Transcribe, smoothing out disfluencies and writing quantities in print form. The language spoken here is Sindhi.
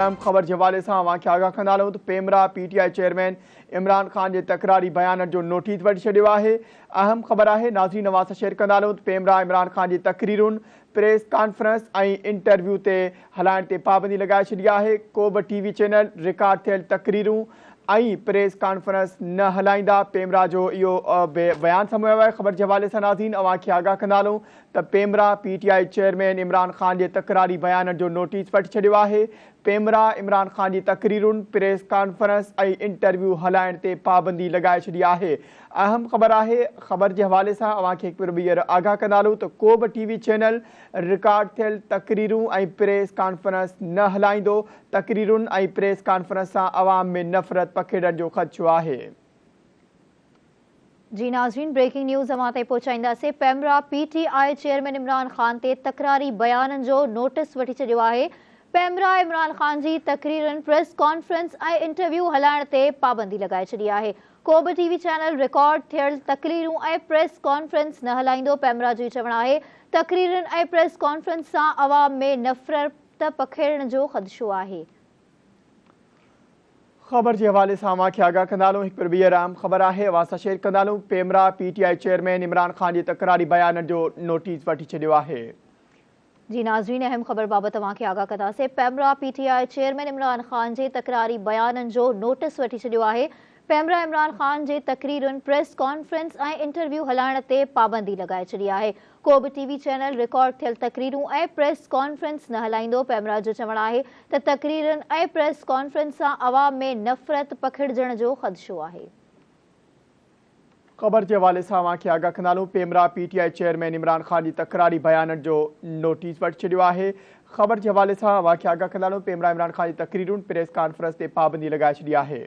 اهم خبر جي حوالي سان اوهان کي آگاهه ڪندا هلون ته PEMRA P T I chairman Imran Khan جي تڪراري بيانن جو نوٽيس وٺي ڇڏيو آهي. اهم خبر آهي ناظرين اوهان سان شيئر ڪندا هلون ته پيمرا عمران خان جي تقريرن، پريس ڪانفرنس ۽ انٽرويو تي هلائڻ تي پابندي لڳائي ڇڏي آهي، ڪو به ٽي وي چينل رڪارڊ ٿيل تقريرون ۽ پريس ڪانفرنس نه هلائيندا، پيمرا جو اهو به بيان سامهون آيو آهي. خبر جي حوالي سان ناظرين اوهان کي آگاهه ڪندا هلون ته PEMRA P T I chairman Imran Khan جي تڪراري بيانن جو نوٽيس وٺي ڇڏيو آهي، پيمرا عمران خان جي تقريرن، پريس ڪانفرنس ۽ انٽرويو هلائڻ تي پابندي لڳائي ڇڏي آهي. اهم خبر آهي، خبر جي حوالي سان اوهان کي هڪ ڀيرو ٻيهر آگاهه ڪندا هلون ته ڪو به ٽي وي چينل رڪارڊ ٿيل تقريرون ۽ پريس ڪانفرنس نه هلائيندو، تقريرن ۽ پريس ڪانفرنس سان عوام ۾ نفرت پکيڙڻ جو خدشو آهي. جي ناظرين بريڪنگ نيوز اوهان تائين پهچائينداسين PEMRA P T I chairman Imran Khan تي تڪراري بيانن جو نوٽيس وٺي ڇڏيو آهي پيمرا عمران خان جي تقريرن پريس ڪانفرنس ۽ انٽرويو هلائڻ تي پابندي لڳائي ڇڏي آهي ڪو به ٽي وي چينل رڪارڊ ٿيل تقريرون ۽ پريس ڪانفرنس نه هلائيندو پيمرا جو چوڻ آهي تقريرن ۽ پريس ڪانفرنس سان عوام ۾ نفرت پکيڙڻ جو خدشو آهي. خبر جي حوالي سان اوهان کي آگاهه ڪندا هلون هڪ ڀيرو ٻيهر اهم خبر آهي اوهان سان شيئر ڪندا هلون PEMRA P T I chairman Imran Khan جي تڪراري بيانن جو نوٽيس وٺي ڇڏيو آهي. جي ناظرين اهم خبر بابت اوهان کي آگاهه ڪنداسين PEMRA P T I chairman Imran Khan جي تڪراري بيانن جو نوٽيس وٺي ڇڏيو آهي پيمرا عمران خان جي تقريرن، پريس ڪانفرنس ۽ انٽرويو هلائڻ تي پابندي لڳائي ڇڏي آهي. ڪو به ٽي وي چينل رڪارڊ ٿيل تقريرون ۽ پريس ڪانفرنس نه هلائيندو. پيمرا جو چوڻ آهي ته تقريرن ۽ پريس ڪانفرنس سان عوام ۾ نفرت پکڙجڻ جو خدشو آهي. خبر جي حوالي سان اوهان کي آگاهه ڪندا هلون PEMRA P T I chairman Imran Khan جي تڪراري بيانن جو نوٽيس وٺي ڇڏيو آهي. خبر جي حوالي سان اوهان کي آگاهه ڪندا هلون پيمرا عمران خان جي تقريرن، پريس ڪانفرنس تي پابندي لڳائي ڇڏي آهي.